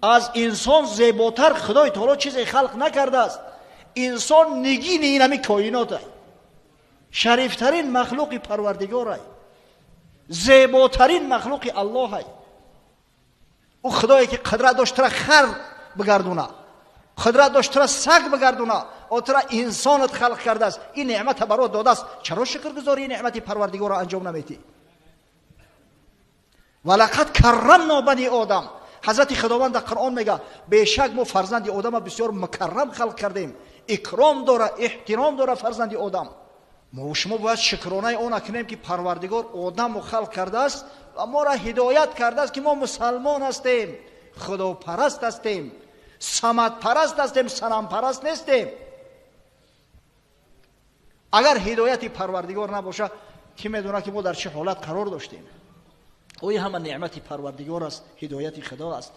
Аз инсон зеботар Худои таоло чизе халқ накардааст. Инсон нигини ин ҳами коинот ай, шарифтарин махлуқи Парвардигор ай, зеботарин махлуқи Аллоҳ ай. Ӯ Худое ки қудрат дошт тура хар бигардуна, қудрат дошт тура саг бигардуна, о тура инсонат халқ кардааст, ин неъмата барот додааст. Чаро шукргузори неъмати Парвардигорро анҷом наметӣ? Валақад каррамно бани одам. Ҳазрати Худованд дар Қуръон мега: бешак мо фарзанди одама бисёр мукаррам халқ кардем. Икром дора, эҳтиром дора фарзанди одам. Мо шумо бояд шукронаи она кунем, ки Парвардигор одамро халқ кардааст ва моро ҳидоят кардааст, ки мо мусалмон ҳастем, худопараст ҳастем, самадпараст ҳастем, санампараст нестем. Агар ҳидояти Парвардигор набошад, кӣ медонад, ки мо дар чӣ ҳолат қарор доштем? Ои ҳама неъмати Парвардигор аст, ҳидояти Худо аст.